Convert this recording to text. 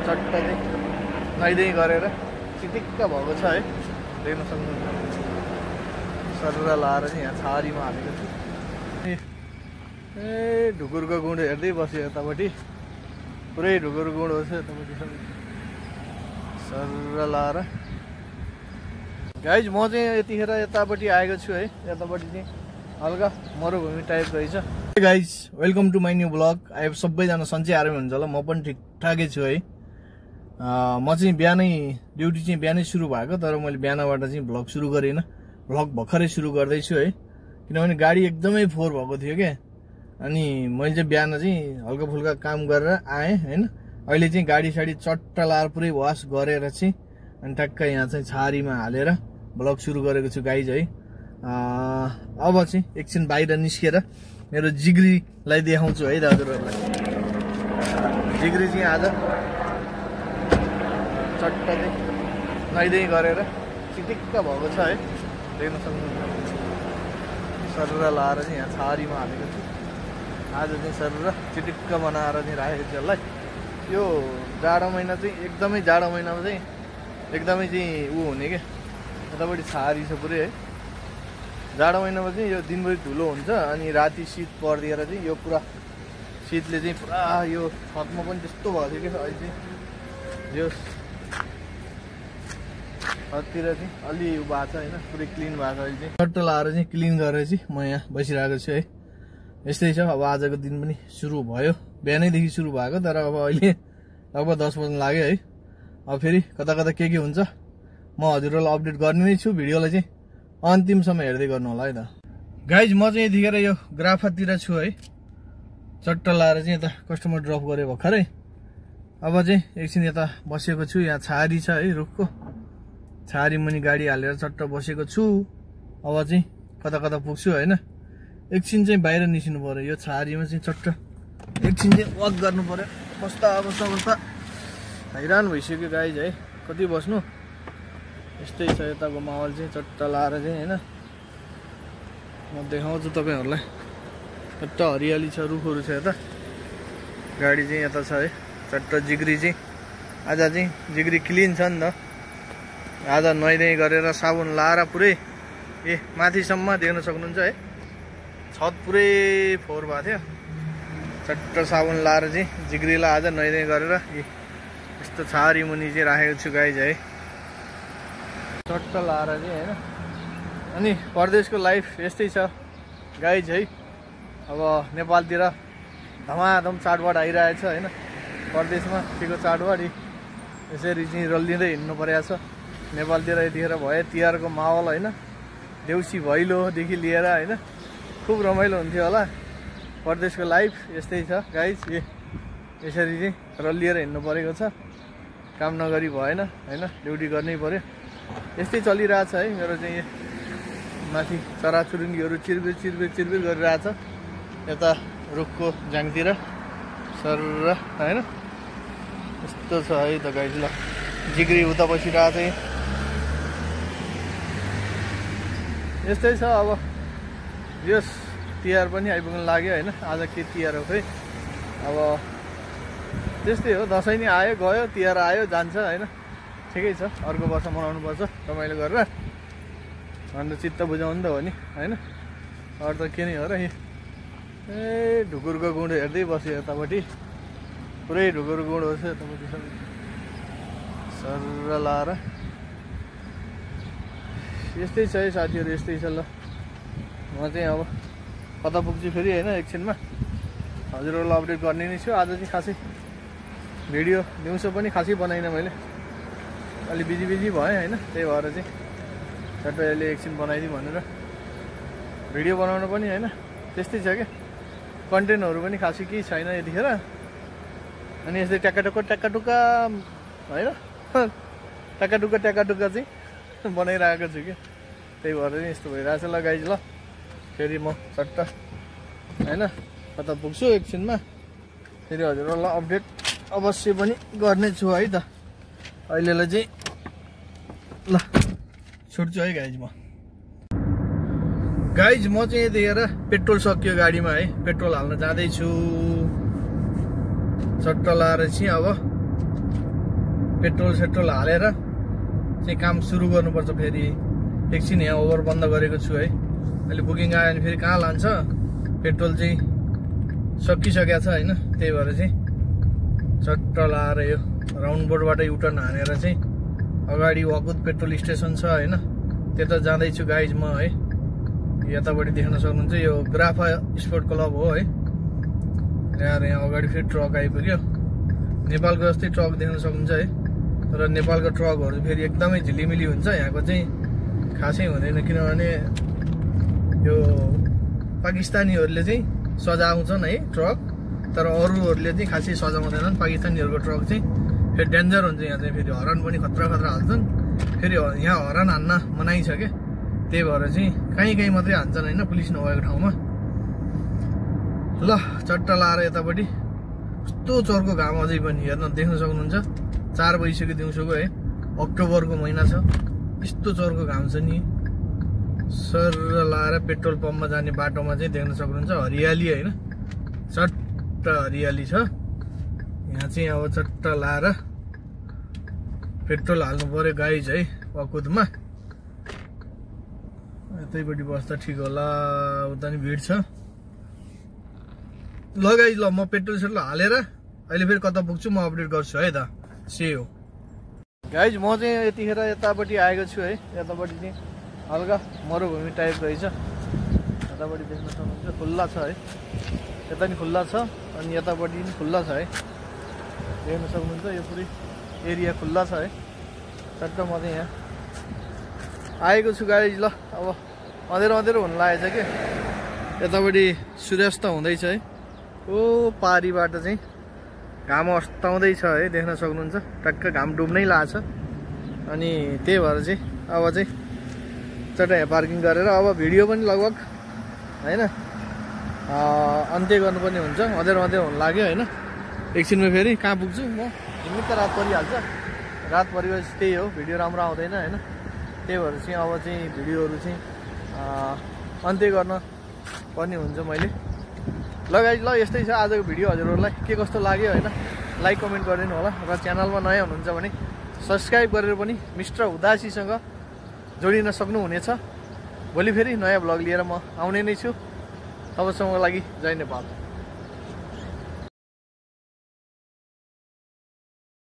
चट्ट चाहिँ नुहाइदै गरेर चिटिक्क भएको छ है, देख्न सक्नुहुन्छ। सरुरा लाएर चाहिँ यहाँ छारीमा हालेको छु। ए ढुकुरको गुँड हेर्दै बस्यो यतापट्टि, पुरै ढुकुर गुँड होस् यतापट्टि सरुरा लाएर। गाइज म चाहिँ यतिखेर यतापट्टि आएको छु है, यतापट्टि चाहिँ हल्का मरुभूमि टाइप रहेछ। Guys welcome to my new blog. अब सबैजना सन्चै आरामै हुन्छ होला, म पनि ठिकठाकै छु है। म चाहिँ बिहानै ड्युटी चाहिँ बिहानै सुरु भएको, तर मैले बिहानबाट चाहिँ भ्लग सुरु गरेन, भ्लग भर्खरै सुरु गर्दैछु है। किनभने गाडी एकदमै फोहोर भएको थियो क्या, अनि मैले चाहिँ बिहान चाहिँ हल्का फुल्का काम गरेर आएँ होइन। अहिले चाहिँ गाडी साडी चट्ट लाएर पुरै वास गरेर चाहिँ अनि ट्याक्क यहाँ चाहिँ छारीमा हालेर भ्लग सुरु गरेको छु गाइज है। अब चाहिँ एकछिन बाहिर निस्केर मेरो जिग्रीलाई देखाउँछु है दाजुहरूलाई। जिग्री चाहिँ आज चट्ट चाहिँ नुहाइदै गरेर चिटिक्क भएको छ है, देख्न सक्नुहुन्छ। सरुरा लाएर चाहिँ यहाँ छारीमा हालेको छु। आज चाहिँ सरुरा चिटिक्क बनाएर चाहिँ राखेको छु यसलाई। यो जाडो महिना चाहिँ एकदमै जाडो महिनामा चाहिँ एकदमै चाहिँ ऊ हुने क्या, यतापट्टि छारी छ पुरै है। जाडो महिनामा चाहिँ यो दिनभरि धुलो हुन्छ, अनि राति शीत परिदिएर चाहिँ यो पुरा शीतले चाहिँ पुरा यो छतमा पनि त्यस्तो भएको थियो क्या। अहिले चाहिँ यो छततिर चाहिँ अलि उ भएको छ होइन, पुरै क्लिन भएको छ। अहिले चाहिँ चट्ट लाएर चाहिँ क्लिन गरेर चाहिँ म यहाँ बसिरहेको छु है। यस्तै छ, अब आजको दिन पनि सुरु भयो, बिहानैदेखि सुरु भएको, तर अब अहिले लगभग 10 बज्न लाग्यो है। अब फेरि कता कता के हुन्छ म हजुरहरूलाई अपडेट गर्ने नै छु। भिडियोलाई चाहिँ अन्तिमसम्म हेर्दै गर्नु होला है त। गाइज म चाहिँ यतिखेर यो ग्राफातिर छु है, चट्ट लाएर चाहिँ यता कस्टमर ड्रप गरे भर्खरै। अब चाहिँ एकछिन यता बसेको छु, यहाँ छारी छ है, रुखको छारी मुनि गाडी हालेर चट्ट बसेको छु। अब चाहिँ कता कता पुग्छु होइन, एकछिन चाहिँ बाहिर निस्किनु पर्यो, यो छारीमा चाहिँ चट्ट एकछिन चाहिँ वक गर्नु पर्यो। बस्दा हैरान भइसक्यो गाइज है, कति बस्नु। यस्तै छ यताको माहौल चाहिँ, चट्ट लाएर चाहिँ होइन। म देखाउँछु तपाईँहरूलाई, चट्ट हरियाली छ, रुखहरू छ यता। गाडी चाहिँ यता छ है, चट्ट जिग्री चाहिँ आज चाहिँ जिग्री क्लिन छ नि त। आज नुहाइदै गरेर साबुन लाएर पुरै माथिसम्म देख्न सक्नुहुन्छ है, छत पुरै फोहोर भएको थियो। चट्ट साबुन लाएर चाहिँ जिग्रीलाई आज नुहाइदै गरेर यस्तो छारी मुनि चाहिँ राखेको छु गाइज है, चट्ट लाएर चाहिँ होइन। अनि परदेशको लाइफ यस्तै छ गाइज है। अब नेपालतिर धमाधम चाडबाड आइरहेछ होइन, परदेशमा केको चाडबाड यसरी चाहिँ रल्लिँदै हिँड्नु परेको छ। नेपालतिर यतिखेर भयो तिहारको माहौल होइन, देउसी भैलोदेखि लिएर होइन, खुब रमाइलो हुन्थ्यो होला। परदेशको लाइफ यस्तै छ गाइज, यसरी चाहिँ रल्लिएर हिँड्नु परेको छ, काम नगरी भएन होइन, ड्युटी गर्नै पर्यो। यस्तै चलिरहेछ है मेरो चाहिँ। माथि चराचुरुङ्गीहरू चिरबिर चिरबिर चिरबिर गरिरहेछ यता रुखको जाङतिर सर होइन। यस्तो छ है त गाइज। ल जिग्री उता बसिरहेको चाहिँ यस्तै छ। अब यस तिहार पनि आइपुग्न लाग्यो होइन, आज के तिहार हो खै। अब त्यस्तै हो, दसैँ नि आयो गयो, तिहार आयो जान्छ होइन, ठिकै छ। अर्को वर्ष मनाउनु पर्छ रमाइलो गरेर भनेर चित्त बुझाउनु त हो नि होइन, अरू त के नै हो र। ए ढुकुरको गुँड हेर्दै बस्यो यतापट्टि, पुरै ढुकुर गुँड होस् यतापट्टि सर लाएर। यस्तै छ है साथीहरू, यस्तै छ। ल म चाहिँ अब कता पुग्छु फेरि होइन, एकछिनमा हजुरहरूलाई अपडेट गर्ने नै छु। आज चाहिँ खासै भिडियो दिउँसो पनि खासै बनाइनँ मैले, अलि बिजी भएँ होइन, त्यही भएर चाहिँ चट्ट अहिले एकछिन बनाइदिउँ भनेर। भिडियो बनाउनु पनि होइन त्यस्तै छ क्या, कन्टेन्टहरू पनि खासै केही छैन यतिखेर। अनि यस्तै ट्याक्काटुक्का होइन, ट्याक्काटुक्का चाहिँ बनाइरहेको छु क्या, त्यही भएर चाहिँ यस्तो भइरहेछ। ल गाइज ल फेरि म चट्ट होइन कता पुग्छु एकछिनमा, फेरि हजुरहरूलाई अपडेट अवश्य पनि गर्नेछु है त। अहिलेलाई चाहिँ ल छुट्छु है गाइज। म चाहिँ यतिखेर पेट्रोल सकियो गाडीमा है, पेट्रोल हाल्न जाँदैछु। चट्ट लाएर चाहिँ अब पेट्रोल सेट्रोल हालेर चाहिँ काम सुरु गर्नुपर्छ। फेरि एकछिन यहाँ ओभर बन्द गरेको छु है। अहिले बुकिङ आयो भने फेरि कहाँ लान्छ, पेट्रोल चाहिँ सकिसकेको छ होइन। त्यही भएर चाहिँ चट्ट लाएर यो राउन्ड बोर्डबाट युटर्न हानेर चाहिँ अगाडि वकुद पेट्रोल स्टेसन छ होइन, त्यता जाँदैछु गाइज म है। यतापट्टि देख्न सक्नुहुन्छ यो ग्राफा स्पोर्ट क्लब हो है। यहाँ अगाडि फेरि ट्रक आइपुग्यो। नेपालको जस्तै ट्रक देख्न सक्नुहुन्छ है, तर नेपालको ट्रकहरू फेरि एकदमै झिलिमिली हुन्छ, यहाँको चाहिँ खासै हुँदैन। किनभने यो पाकिस्तानीहरूले चाहिँ सजाउँछन् है ट्रक, तर अरूहरूले चाहिँ खासै सजाउँदैनन्। पाकिस्तानीहरूको ट्रक चाहिँ फेरि डेन्जर हुन्छ। यहाँ चाहिँ फेरि हर्न पनि खतरा खतरा हाल्छन्। फेरि यहाँ हर्न हान्न मनाइ छ क्या, त्यही भएर चाहिँ कहीँ मात्रै हान्छन् होइन, पुलिस नभएको ठाउँमा। ल चट्टा लाएर यतापट्टि कस्तो चर्को घाम अझै पनि हेर्न देख्न सक्नुहुन्छ। 4 बजिसक्यो दिउँसोको है, अक्टोबरको महिना छ। यस्तो चर्को घाम छ नि। सर लाएर पेट्रोल पम्पमा जाने बाटोमा चाहिँ देख्न सक्नुहुन्छ हरियाली होइन, चट्ट हरियाली छ। यहाँ चाहिँ अब चट्ट लाएर पेट्रोल हाल्नु पर्यो गाइज है वकुदमा। यतैपट्टि बस्दा ठिक होला, उता नि भिड छ। ल गाइज ल म पेट्रोल सेट्रोल हालेर अहिले फेरि कता पुग्छु म अपडेट गर्छु है त। से हो गाइज, म चाहिँ यतिखेर यतापट्टि आएको छु है। यतापट्टि चाहिँ हल्का मरुभूमि टाइप रहेछ। यतापट्टि देख्न सक्नुहुन्छ खुल्ला छ है, यता नि खुल्ला छ अनि यतापट्टि पनि खुल्ला छ है। देख्न सक्नुहुन्छ यो पुरै एरिया खुल्ला छ है। चट्ट म चाहिँ यहाँ आएको छु गाइज। ल अब अँधेरो अँधेरो हुन लागेछ कि, यतापट्टि सूर्यास्त हुँदैछ है। ओ पारीबाट चाहिँ घाम अस्ताउँदैछ है, देख्न सक्नुहुन्छ टक्क घाम डुब्नै लाग्छ। अनि त्यही भएर चाहिँ अब चाहिँ चट्ट यहाँ पार्किङ गरेर अब भिडियो पनि लगभग होइन अन्त्य गर्नुपर्ने हुन्छ। अँधेरो अँधेरो हुन लाग्यो होइन। एकछिनमा फेरि कहाँ पुग्छु म, झिमिक्क रात परिहाल्छ। रात परिपछि त्यही हो, भिडियो राम्रो आउँदैन होइन। त्यही भएर चाहिँ अब चाहिँ भिडियोहरू चाहिँ अन्त्य गर्न पर्ने हुन्छ मैले। ल गाइज ल यस्तै छ आजको भिडियो। हजुरहरूलाई के कस्तो लाग्यो होइन लाइक कमेन्ट गरिदिनु होला, र च्यानलमा नयाँ हुनुहुन्छ भने सब्सक्राइब गरेर पनि मिस्टर उदासीसँग जोडिन सक्नुहुनेछ। भोलि फेरि नयाँ भ्लग लिएर म आउने नै छु। तबसम्मको लागि जय नेपाल।